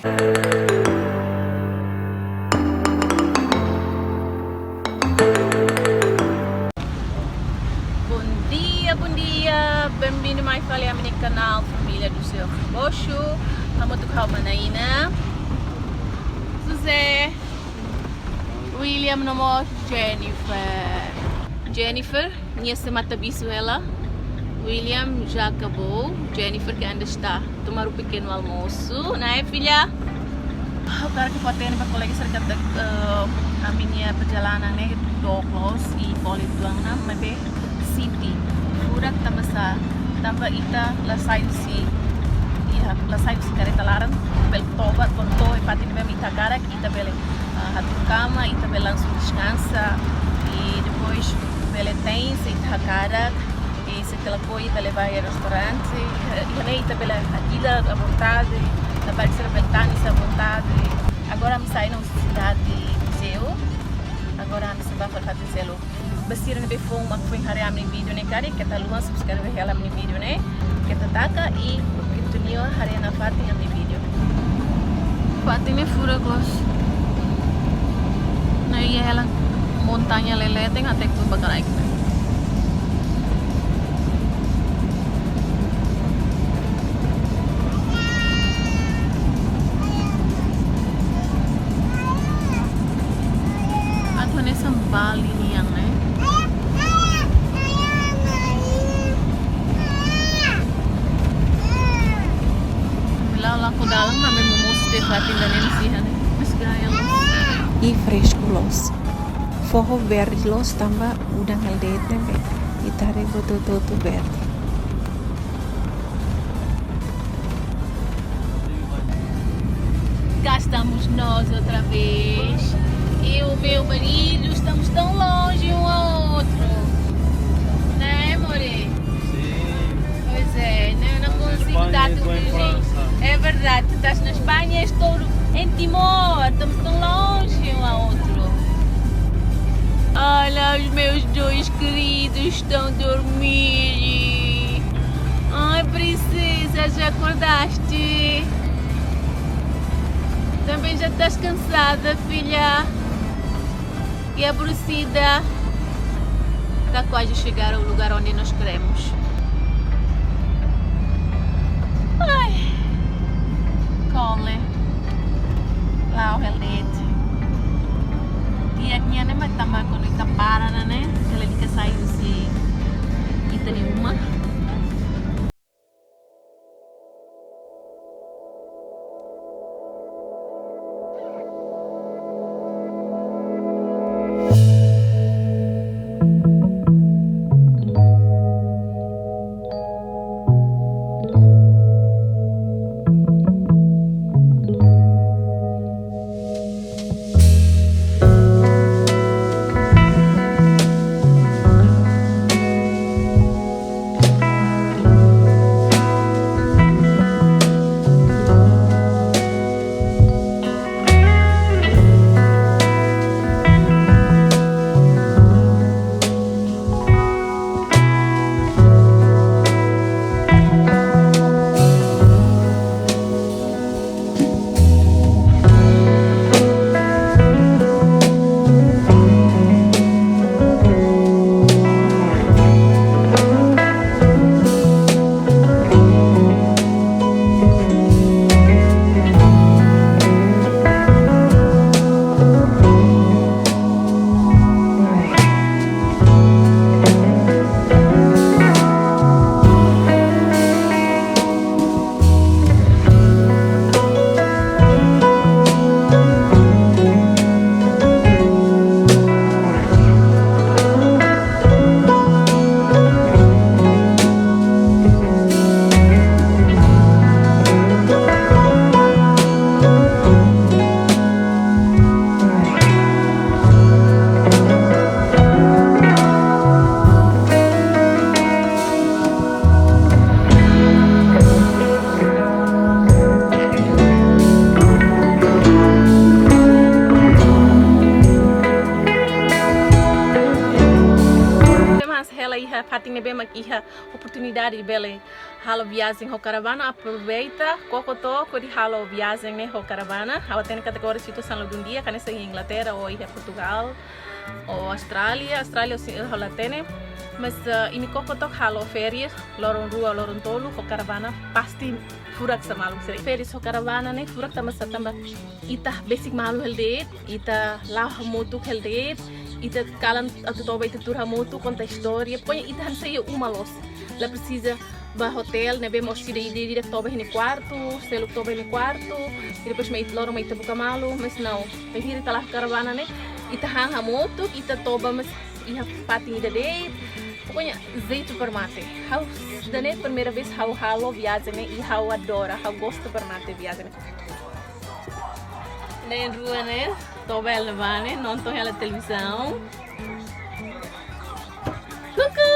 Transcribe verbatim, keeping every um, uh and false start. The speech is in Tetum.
Bom dia, bom dia. Bem-vindo mai fali ami-nia kanál Família do Seu Rebocho. Hamutuk ho mana ina. José, William no mós Jennifer. Jennifer, nia sei mata bisu hela. William já acabou. Jennifer que ainda está tomar o pequeno almoço, né, filha? Ha'u hakarak fó-hatene ba kolega sira katak, eh, ami-nia perjalanan ne'e dook loos i bolu uitoan ona, maibé sente furak tanba sá, tanba ita la sai husi, iha, la sai husi kareta laran, bele toba, kuandu to'o iha fatin ne'ebé ita hakarak, ita bele, ah, hatudu kama, ita bele langsung deskansa, i depois bele te'in se ita hakarak, i se ita lakohi bele bá iha restaurante, iha, iha ne'e ita bele alkila à vontade, labarik sira bele tanis à vontade. Agora ami sai ona husi sidade muzeu, agora ami sei bá fali fatin seluk. Ba sira ne'ebé foin mak foin haree ami-nia vídeo ne'e karik, keta haluha subscribe hela ami-nia vídeo ne'e, keta taka i continue haree nafatin ami-nia vídeo. Fatin ne'e furak loos. Ne'e iha hela montaña leten até ke bakarai. Atu hanesan Bali nian, ne'e? Bila laku dalan, ami momosu tiha fatin ida-ne'e, ne'e sih, ne'e. Mas gaya loos. I fresku loos. Foho verde loos tanba udan hela de'it ne'ebé ita haree buat hotu-hotu verde. Cá estamos nós outra vez. Eu e o meu marido estamos tão longe um ao outro. Né, amore? Sim. Pois é, né? Eu não consigo dar-te um beijinho. Estás em Espanha, eu estou em França. É verdade, tu estás na Espanha, eu estou em Timor. Estamos tão longe um ao outro. Olha, os meus dois queridos estão a dormir. Ai, princesa, já acordaste? Também já estás cansada, filha? E aborrecida? Está quase a chegar ao lugar onde nós queremos. Ai, kole. La'o hela de'it. Di'ak nian ne'e mak tanba kuandu ita para ona ne'e, ita lalika sai husi ita-nia uma. Iha oportunidade bele halo viajen ho karavana, aproveita, koko took hodi halo viajen ne'e ho karavana. Ha'u hatene katak agora situasaun la dún di'ak, hanesan iha Inglaterra ou iha Portugal ou Austrália. Austrália, sin, ha'u la hatene. Mas, eh, imi koko took halo férias, loron rua, loron tolu, ho karavana, pasti furak sá malu. Férias ho karavana ne'e furak tanba sá, tanba ita besik malu hela de'it, ita la'o hamutuk hela de'it, ita kalan atu toba ita tuur hamutuk, konta istória. Pokoknya ita hanesan iha uma loos. La presiza bá hotel, ne'ebé mós ida, ida, ida toba iha nia kuartu, seluk toba iha nia kuartu, i depois mai loron mai ita buka malu, mas não. Bainhira ita la'o karavana ne'e, ita han hamutuk, ita toba mós iha fatin ida de'it. Pokoknya, jeitu para mate. Ha'u, ida-ne'e primeira vez ha'u halo viajen ne'e, i ha'u adora, ha'u gosta para mate viajen ne'e. Na'in-rua ne'e, toba hela ne'ebá ne'e, nonton hela televizaun. Kuku!